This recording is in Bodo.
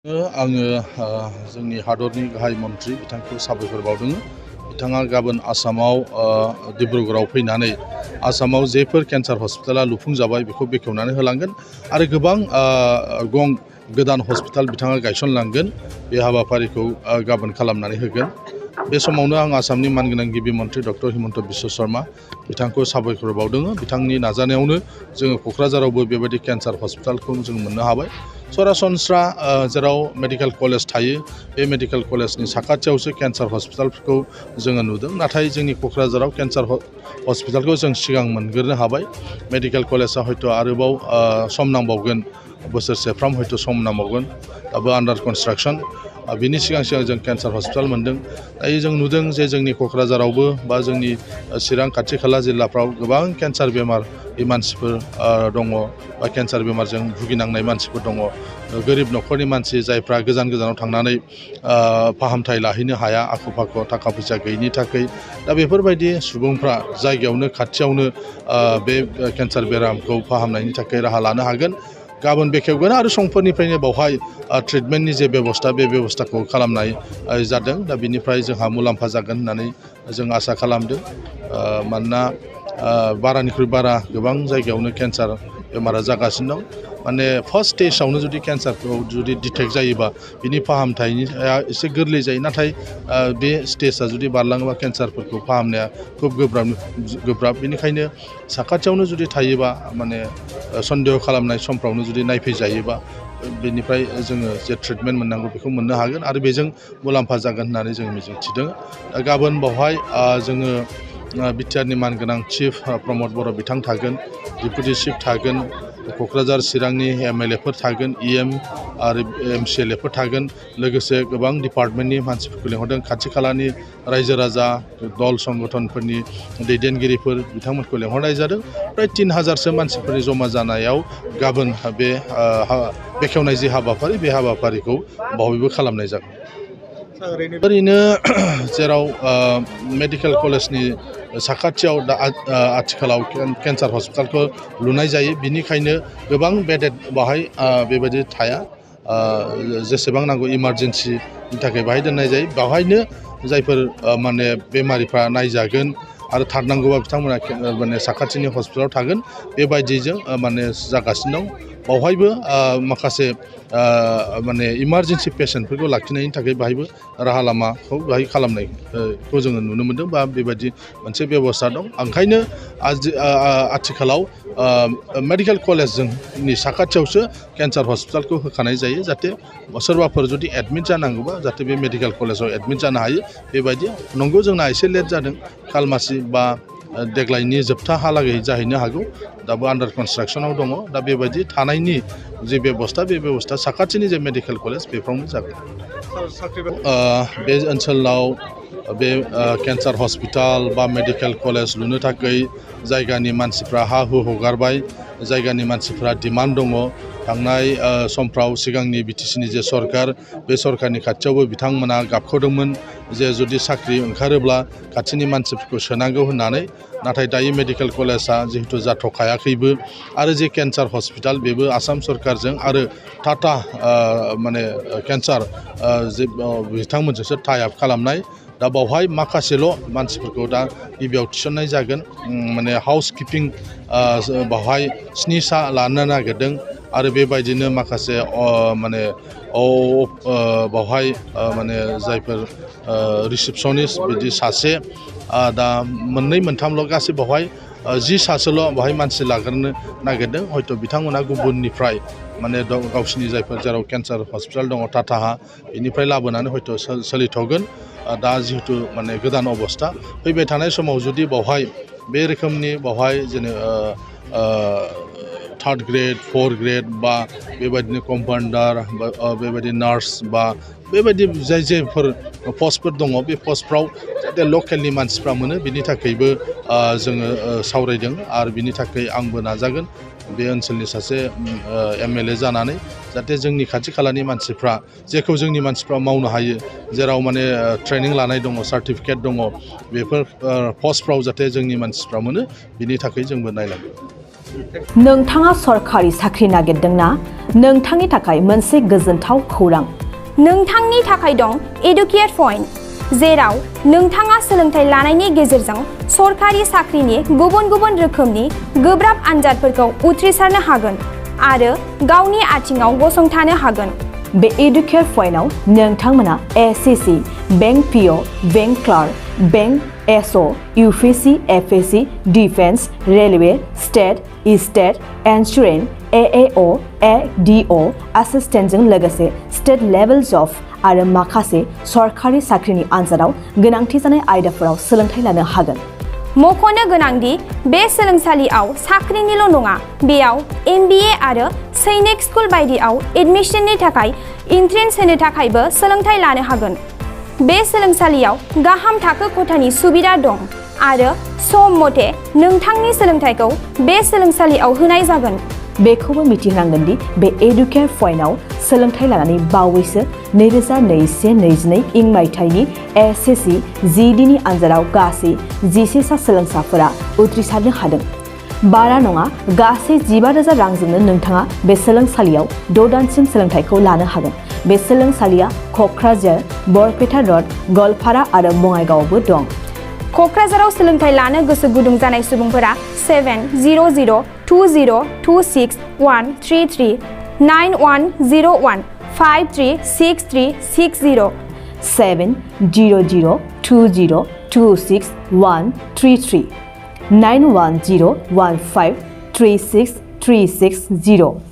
आङो जोंनि हादरनि गाहाय मन्थ्रि बिथांखौ साबायखर बावदों। बिथाङा गाबोन आसामाव डिब्रुगड़आव फैनानै आसामाव जेफोर केन्सार हस्पिटाला लुफुंजाबाय बेखौ बेखेवनानै होलांगोन आरो गोबां गोदान हस्पिटाल बिथाङा गायसनलांगोन। बे हाबाफारिखौ गाबोन खालामनानै होगोन। बे समावनो आं आसामनि मानगोनां गिबि मन्थ्रि डक्टर हिमन्त बिश्व शर्मा बिथांखौ साबायखर बावदों। बिथांनि नाजानायावनो जोङो क'क्राझारावबो बेबायदि केन्सार हस्पिटालखौ जों मोननो हाबाय। सरासनस्रा जेराव मेडिकेल कलेज थायो बे मेडिकेल कलेजनि साखाथियावसो केन्सार हस्पिटालफोरखौ जोङो नुदों। नाथाय जोंनि क'क्राझाराव केन्सार हस्पिटालखौ जों सिगां मोनग्रोनो हाबाय। मेडिकेल कलेजआ हयथ' आरोबाव सम नांबावगोन, बोसोरसेफ्राम हयथ' सम नांबावगोन, दाबो आन्डार कनस्ट्राक्सन। बिनि सिगां जों केन्सार हस्पिटाल मोनदों। दायो जों नुदों जे जोंनि क'क्राझारावबो बा जोंनि चिरां खाथि खाला जिल्लाफ्राव गोबां केन्सार बेमारनि मानसिफोर दङ बा केन्सार बेमारजों भुगिनांनाय मानसिफोर दङ। गोरिब न'खरनि मानसि जायफ्रा गोजानाव थांनानै फाहामथाय लाहैनो हाया, आख' फाख' थाखा फैसा गैयिनि थाखाय। दा बेफोरबायदि सुबुंफ्रा जायगायावनो खाथियावनो बे केन्सार बेरामखौ फाहामनायनि थाखाय राहा लानो हागोन। गाबोन बेखेवगोन आरो समफोरनिफ्रायनो बावहाय ट्रिटमेन्टनि जे बेबस्था बे बेबस्थाखौ खालामनाय जादों। दा बिनिफ्राय जोंहा मुलाम्फा जागोन होननानै जों आसा खालामदों। मानोना बारानिख्रुइ बारा गोबां जायगायावनो केन्सार बेमारा जागासिनो दं। माने फार्स्ट स्टेजावनो जुदि केन्सारखौ जुदि डिटेक्ट जायोबा बिनि फाहामथाया एसे गोरलै जायो। नाथाय बे स्टेजआ जुदि बारलाङोबा केन्सारफोरखौ फाहामनाया खुब गोब्राब। बेनिखायनो साखाथियावनो जुदि थायोबा, माने सन्देह खालामनाय समफ्रावनो जुदि नायफैजायोबा बेनिफ्राय जोङो जे ट्रिटमेन्ट मोननांगौ बेखौ मोननो हागोन आरो बेजों मुलाम्फा जागोन होननानै जों मिजिंथिदों। दा गाबोन बावहाय जोङो बिटिआरनि मानगोनां चिफ प्रमद बर' बिथां थागोन, डिपुटि चिफ थागोन, क'क्राझार चिरांनि एमएलएफोर थागोन, इएम आरो एमसिएलएफोर थागोन। लोगोसे गोबां डिपार्टमेन्टनि मानसिफोरखौ लेंहरदों। खाथि खालानि रायजो राजा, दल संगठनफोरनि दैदेनगिरिफोर बिथांमोनखौ लेंहरनाय जादों। फ्राय 3000सो मानसिफोरनि जमा जानायाव गाबोन बे बेखेवनाय जे हाबाफारि बे हाबाफारिखौ बावैबो खालामनाय जागोन। ओरैनो जेराव मेडिकेल कलेजनि साखाथियाव दा आथिखालाव केन्सार हस्पिटालखौ लुनाय जायो, बिनिखायनो गोबां बेडेड बाहाय बेबायदि थाया। जेसेबां नांगौ इमारजेन्सिनि थाखाय बाहाय दोननाय जायो। बेवहायनो जायफोर माने बेमारिफ्रा नायजागोन आरो थारनांगौबा बिथांमोना माने साखाथिनि हस्पिटालाव थागोन। बेबायदिजों माने जागासिनो दं। बावहायबो माखासे माने इमारजेन्सि पेसेन्टफोरखौ लाखिनायनि थाखाय बाहायबो राहा लामाखौ बाहाय खालामनायखौ जोङो नुनो मोन्दों बा बेबायदि मोनसे बेबस्था दं। ओंखायनो आथिखालाव मेडिकेल कलेजनि साखाथियावसो केन्सार हस्पिटालखौ होखानाय जायो, जाहाथे सोरबाफोर जुदि एडमिट जानांगौबा जाहाथे बे मेडिकेल कलेजाव एडमिट जानो हायो। बेबायदि नंगौ जोंना एसे लेट जादों, खालमासि बा देग्लायनि जोबथाहालागै जाहैनो हागौ। दाबो आन्डार कनस्ट्राक्सनाव दङ। दा बेबायदि थानायनि जे बेबस्था बे बेबस्था साखाथिनि जे मेडिकेल कलेज बेफ्रावनो जागोन। बे ओनसोलाव बे केन्सार हस्पिटाल बा मेडिकेल कलेज लुनो थाखाय जायगानि मानसिफ्रा हा हु हगारबाय। जायगानि मानसिफ्रा डिमान्ड दङ। थांनाय समफ्राव सिगांनि बिटिसिनि जे सरकार, बे सरकारनि खाथियावबो बिथांमोना गाबख'दोंमोन जे जुदि साख्रि ओंखारोब्ला खाथिनि मानसिफोरखौ सोनांगौ होननानै। नाथाय दायो मेडिकेल कलेजआ जिहेतु जाथ'खायाखैबो आरो जे केन्सार हस्पिटाल बेबो आसाम सरकारजों आरो टाटा माने केन्सार जे बिथांमोनजोंसो टाइ आप खालामनाय। दा बावहाय माखासेल' मानसिफोरखौ दा गिबियाव थिसननाय जागोन। माने हाउस किपिं बावहाय 7 सा लानो नागिरदों आरो बेबायदिनो माखासे माने बावहाय माने जायफोर रिसिपसनिस्ट बिदि सासे, दा 2-3ल' गासै बावहाय 10 सासोल' बावहाय मानसि लाग्रोनो नागिरदों। हयथ' बिथांमोना गुबुननिफ्राय माने गावसिनि जायफोर जेराव केन्सार हस्पिटाल दङ टाटाहा, बेनिफ्राय लाबोनानै हयथ' सोलिथ'गोन। दा जिहेतु माने गोदान अबस्था फैबाय थानाय समाव जुदि बावहाय बे रोखोमनि बावहाय जेने 3rd ग्रेड 4th ग्रेड बा बेबायदिनो कम्पाउन्डार बा बेबायदि नार्स बा बेबायदि जायफोर पस्टफोर दङ, बे पस्टफ्राव जाहाथे लकेलनि मानसिफ्रा मोनो बिनि थाखायबो जोङो सावरायदों आरो बिनि थाखाय आंबो नाजागोन बे ओनसोलनि सासे एमएलए जानानै, जाहाथे जोंनि खाथि खालानि मानसिफ्रा जेखौ जोंनि मानसिफ्रा मावनो हायो, जेराव माने ट्रेनिं लानाय दङ, सार्टिफिकेट दङ, बेफोर पस्टफ्राव जाहाथे जोंनि मानसिफ्रा मोनो बिनि थाखाय जोंबो नायलांगोन। नोंथाङा सरखारि साख्रि नागिरदोंना? नोंथांनि थाखाय मोनसे गोजोनथाव खौरां। नोंथांनि थाखाय दं एडुकेट पइन्ट, जेराव नोंथाङा सोलोंथाइ लानायनि गेजेरजों सरखारि साख्रिनि गुबुन गुबुन रोखोमनि गोब्राब आनजादफोरखौ उथ्रिसारनो हागोन आरो गावनि आथिङाव गसंथानो हागोन। बे एडुकेट पइन्टआव नोंथांमोना SSC, bank PO, bank clerk, bank SO, UPSC, FSC, defence, railway, state insurance, AAO, ADO एसिस्टेन्टजों लोगोसे स्टेट लेभेल जब आरो माखासे सरखारि साख्रिनि आनजादाव गोनांथि जानाय आयदाफोराव सोलोंथाइ लानो हागोन। मख'नो गोनांदि बे सोलोंसालियाव साख्रिनिल' नङा, बेयाव MBA आरो सैनिक स्कुल बायदियाव एडमिशननि थाखाय एन्ट्रेन्स होनो थाखायबो सोलोंथाइ लानो हागोन। बे सोलोंसालियाव गाहाम थाखो खथानि सुबिदा दं आरो सम मथे नोंथांनि सोलोंथाइखौ बे सोलोंसालियाव होनाय जागोन। बेखौबो मिथिनांगोन दि बे एडुकेट पइन्टआव सोलोंथाइ लानानै बावैसो 2021-22 मायथाइनि एसएससि जिडिनि आनजादाव गासै 11 सा सोलोंसाफोरा उथ्रिसारनो हादों। बारा नङा, गासै 15,000 रांजोंनो नोंथाङा बे सोलोंसालियाव 6 दानसिम सोलोंथाइखौ लानो हागोन। बे सोलोंसालिया क'क्राझार, बरपेटा र'ड, गलपारा आरो बङाइगावआवबो दं। क'क्राझाराव सोलोंथाइ लानो गोसो गुदुं जानाय सुबुंफोरा 70020261133 9101536360 70020261133 9101536360